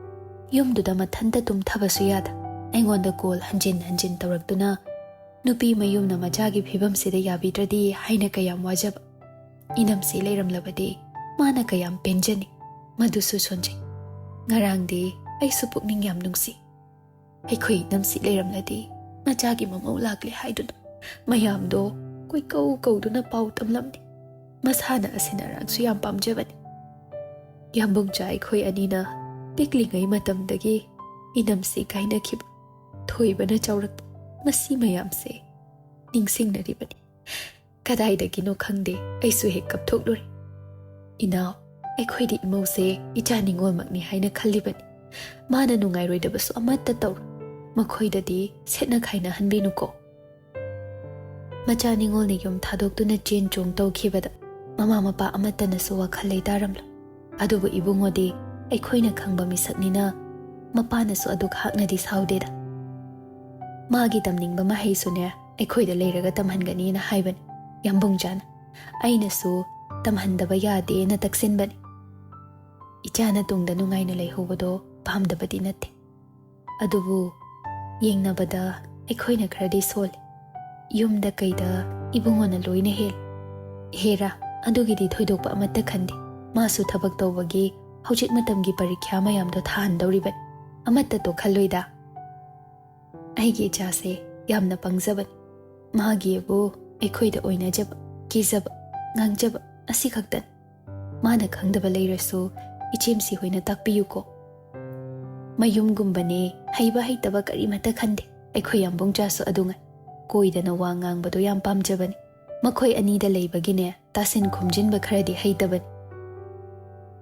ꯌꯨꯝꯗꯨꯗ ꯃꯊꯟꯇ ꯇꯨꯝꯊꯕꯁꯨ ꯌꯥꯗ ꯑꯩꯉꯣꯟꯗ ꯀꯣꯜ ꯍꯟꯖꯤꯟ ꯍꯟꯖꯤꯟ ꯇꯧꯔꯛꯇꯨꯅ ꯅꯨꯄꯤ ꯃꯌꯨꯝꯅ ꯃꯆꯥꯒꯤ ꯐꯤꯕꯝꯁꯤꯗ ꯌꯥꯕꯤꯗ꯭ꯔꯗꯤ ꯍꯥꯏꯅ ꯀꯌꯥꯝ ꯋꯥꯖꯕ꯫ ꯏꯅꯝꯁꯤ ꯂꯩꯔꯝꯂꯕꯗꯤ ꯃꯥꯅ ꯀꯌꯥꯝ ꯄꯦꯟꯖꯅꯤ꯫ ꯃꯗꯨꯁꯨ ꯁꯣꯟꯖꯩ꯫ ꯉꯔꯥꯡꯗꯤ ꯑꯩꯁꯨ ꯄꯨꯛꯅꯤꯡ ꯌꯥꯝ ꯅꯨꯡꯁꯤ꯫ ꯑꯩꯈꯣꯏ ꯏꯅꯝꯁꯤ ꯂꯩꯔꯝꯂꯗꯤ ꯃꯆꯥꯒꯤ ꯃꯃꯧ ꯂꯥꯛꯂꯦ ꯍꯥꯏꯗꯨꯅ ꯃꯌꯥꯝꯗꯣ ꯀꯣꯏꯀꯧ ꯀꯧꯗꯨꯅ ꯄꯥꯎ ꯇꯝꯂꯝꯅꯤ꯫ ꯃꯁꯥꯅ ꯑꯁꯤꯟ ꯑꯔꯥꯛꯁꯨ ꯌꯥꯝ ꯄꯥꯝꯖꯕꯅꯤ꯫ ꯌꯥꯝꯕꯨꯡꯆꯥ ꯑꯩꯈꯣꯏ ꯑꯅꯤꯅ ꯄꯤꯛꯂꯤꯉꯩ ꯃꯇꯝꯗꯒꯤ ꯏꯅꯝꯁꯤ ꯀꯥꯏꯅꯈꯤꯕ, ꯊꯣꯏꯕꯅ ꯆꯥꯎꯔꯛꯄ, ꯃꯁꯤ ꯃꯌꯥꯝꯁꯦ ꯅꯤꯡꯁꯤꯡꯅꯔꯤꯕꯅꯤ꯫ ꯀꯗꯥꯏꯗꯒꯤꯅꯣ ꯈꯪꯗꯦ, ꯑꯩꯁꯨ ꯍꯦꯛ ꯀꯞꯊꯣꯛꯂꯨꯔꯦ꯫ ꯏꯅꯥꯎ, ꯑꯩꯈꯣꯏꯗꯤ ꯏꯃꯧꯁꯦ ꯏꯆꯥ ꯅꯤꯉꯣꯜꯃꯛꯅꯤ ꯍꯥꯏꯅ ꯈꯜꯂꯤꯕꯅꯤ꯫ ꯃꯥꯅ ꯅꯨꯡꯉꯥꯏꯔꯣꯏꯗꯕꯁꯨ ꯑꯃꯠꯇ ꯇꯧꯔꯣꯏ꯫ ꯃꯈꯣꯏꯗꯗꯤ ꯁꯦꯠꯅ ꯈꯥꯏꯅꯍꯟꯕꯤꯅꯨꯀꯣ꯫" ꯃꯆꯥ ꯅꯤꯉꯣꯜꯅ ꯌꯨꯝ ꯊꯥꯗꯣꯛꯇꯨꯅ ꯆꯦꯟ ꯆꯣꯡ ꯇꯧꯈꯤꯕꯗ ꯃꯃꯥ ꯃꯄꯥ ꯑꯃꯠꯇꯅꯁꯨ ꯋꯥꯈꯜ ꯂꯩꯇꯥꯔꯝꯂꯣꯏ꯫ ꯑꯗꯨꯕꯨ ꯏꯕꯨꯡꯉꯣꯗꯤ ꯑꯩꯈꯣꯏꯅ ꯈꯪꯕ ꯃꯤꯁꯛꯅꯤꯅ ꯃꯄꯥꯅꯁꯨ ꯑꯗꯨꯛ ꯍꯥꯛꯅꯗꯤ ꯁꯥꯎꯗꯦꯗ꯫ ꯃꯥꯒꯤ ꯇꯝꯅꯤꯡꯕ ꯃꯍꯩꯁꯨꯅꯦ ꯑꯩꯈꯣꯏꯗ ꯂꯩꯔꯒ ꯇꯝꯍꯟꯒꯅꯤꯅ ꯍꯥꯏꯕꯅꯤ ꯌꯥꯝꯕꯨꯡꯖꯥꯅ꯫ ꯑꯩꯅꯁꯨ ꯇꯝꯍꯟꯗꯕ ꯌꯥꯗꯦꯅ ꯇꯛꯁꯤꯟꯕꯅꯤ꯫ ꯏꯆꯥꯅ ꯇꯨꯡꯗ ꯅꯨꯡꯉꯥꯏꯅ ꯂꯩꯍꯧꯕꯗꯣ ꯄꯥꯝꯗꯕꯗꯤ ꯅꯠꯇꯦ꯫ ꯑꯗꯨꯕꯨ ꯌꯦꯡꯅꯕꯗ ꯑꯩꯈꯣꯏꯅ ꯈꯔꯗꯤ ꯁꯣꯜꯂꯤ꯫ ꯌꯨꯝꯗ ꯀꯩꯗ ꯏꯕꯨꯡꯉꯣꯅ ꯂꯣꯏꯅ ꯍꯦꯜꯂꯤ꯫ ꯍꯦꯔꯥ, ꯑꯗꯨꯒꯤꯗꯤ ꯊꯣꯏꯗꯣꯛꯄ ꯑꯃꯠꯇ ꯈꯟꯗꯦ꯫ ꯃꯥꯁꯨ ꯊꯕꯛ ꯇꯧꯕꯒꯤ ꯍꯧꯖꯤꯛ ꯃꯇꯝꯒꯤ ꯄꯔꯤꯈ꯭ꯌꯥ ꯃꯌꯥꯝꯗꯣ ꯊꯥꯍꯟꯗꯧꯔꯤꯕꯅꯤ꯫ ꯑꯃꯠꯇ ꯇꯣꯛꯍꯜꯂꯣꯏꯗ꯫ ꯑꯩꯒꯤ ꯏꯆꯥꯁꯦ ꯌꯥꯝꯅ ꯄꯪꯖꯕꯅꯤ꯫ ꯃꯥꯒꯤꯕꯨ ꯑꯩꯈꯣꯏꯗ ꯑꯣꯏꯅꯖꯕ, ꯀꯦꯖꯕ, ꯉꯥꯡꯖꯕ ꯑꯁꯤꯈꯛꯇꯅꯤ꯫ ꯃꯥꯅ ꯈꯪꯗꯕ ꯂꯩꯔꯁꯨ ꯏꯆꯦꯝꯁꯤ ꯍꯣꯏꯅ ꯇꯥꯛꯄꯤꯌꯨꯀꯣ꯫ ꯃꯌꯨꯝꯒꯨꯝꯕꯅꯦ, ꯍꯩꯕ ꯍꯩꯇꯕ ꯀꯔꯤꯃꯠꯇ ꯈꯟꯗꯦ꯫ ꯑꯩꯈꯣꯏ ꯌꯥꯝꯕꯨꯡꯆꯥꯁꯨ ꯑꯗꯨꯉꯥꯏ꯫ ꯀꯣꯏꯗꯅ ꯋꯥ ꯉꯥꯡꯕꯗꯣ ꯌꯥꯝ ꯄꯥꯝꯖꯕꯅꯤ꯫ ꯃꯈꯣꯏ ꯑꯅꯤꯗ ꯂꯩꯕꯒꯤꯅꯦ ꯇꯥꯁꯤꯟ ꯈꯨꯝꯖꯤꯟꯕ ꯈꯔꯗꯤ ꯍꯩꯇꯕꯅꯤ꯫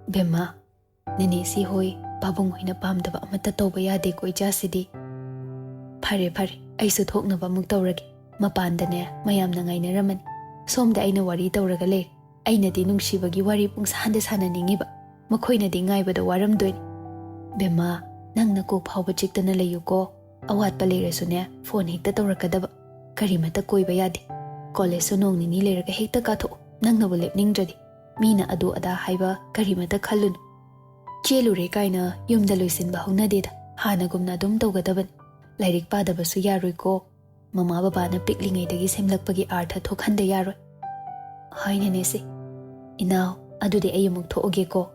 ꯕꯦꯝꯃ, ꯅꯦꯅꯦꯁꯤ ꯍꯣꯏ, ꯄꯥꯕꯨꯡ ꯍꯣꯏꯅ ꯄꯥꯝꯗꯕ ꯑꯃꯠꯇ ꯇꯧꯕ ꯌꯥꯗꯦꯀꯣ ꯏꯆꯥꯁꯤꯗꯤ꯫ ꯐꯔꯦ ꯐꯔꯦ, ꯑꯩꯁꯨ ꯊꯣꯛꯅꯕ ꯑꯃꯨꯛ ꯇꯧꯔꯒꯦ꯫ ꯃꯄꯥꯟꯗꯅꯦ ꯃꯌꯥꯝꯅ ꯉꯥꯏꯅꯔꯝꯃꯅꯤ꯫ ꯁꯣꯝꯗ ꯑꯩꯅ ꯋꯥꯔꯤ ꯇꯧꯔꯒ ꯂꯩꯔꯦ꯫ ꯑꯩꯅꯗꯤ ꯅꯨꯡꯁꯤꯕꯒꯤ ꯋꯥꯔꯤ ꯄꯨꯡꯁꯥꯟꯗ ꯁꯥꯟꯅꯅꯤꯡꯉꯤꯕ꯫ ꯃꯈꯣꯏꯅꯗꯤ ꯉꯥꯏꯕꯗ ꯋꯥꯔꯝꯗꯣꯏꯅꯤ꯫ ꯕꯦꯝꯃ, ꯅꯪꯅ ꯀꯣꯛ ꯐꯥꯎꯕ ꯆꯤꯛꯇꯅ ꯂꯩꯌꯨꯀꯣ꯫ ꯑꯋꯥꯠꯄ ꯂꯩꯔꯁꯨꯅꯦ ꯐꯣꯟ ꯍꯦꯛꯇ ꯇꯧꯔꯛꯀꯗꯕ꯫ ꯀꯔꯤꯃꯠꯇ ꯀꯣꯏꯕ ꯌꯥꯗꯦ꯫ ꯀꯣꯂꯦꯖꯁꯨ ꯅꯣꯡ ꯅꯤꯅꯤ ꯂꯩꯔꯒ ꯍꯦꯛꯇ ꯀꯥꯊꯣꯛꯎ, ꯅꯪꯅꯕꯨ ꯂꯦꯞꯅꯤꯡꯗ꯭ꯔꯗꯤ꯫ ꯃꯤꯅ ꯑꯗꯨ ꯑꯗꯥ ꯍꯥꯏꯕ ꯀꯔꯤꯃꯠꯇ ꯈꯜꯂꯨꯅꯨ꯫ ꯆꯦꯜꯂꯨꯔꯦ ꯀꯥꯏꯅ ꯌꯨꯝꯗ ꯂꯣꯏꯁꯤꯟꯕ ꯍꯧꯅꯗꯦꯗ꯫ ꯍꯥꯟꯅꯒꯨꯝꯅ ꯑꯗꯨꯝ ꯇꯧꯒꯗꯕꯅꯤ꯫ ꯂꯥꯏꯔꯤꯛ ꯄꯥꯗꯕꯁꯨ ꯌꯥꯔꯣꯏꯀꯣ꯫ ꯃꯃꯥ ꯕꯕꯥꯅ ꯄꯤꯛꯂꯤꯉꯩꯗꯒꯤ ꯁꯦꯝꯂꯛꯄꯒꯤ ꯑꯥꯔꯊ ꯊꯣꯛꯍꯟꯗ ꯌꯥꯔꯣꯏ꯫ ꯍꯣꯏ ꯅꯦꯅꯦꯁꯦ꯫ ꯏꯅꯥꯎ, ꯑꯗꯨꯗꯤ ꯑꯩ ꯑꯃꯨꯛ ꯊꯣꯛꯑꯒꯦꯀꯣ꯫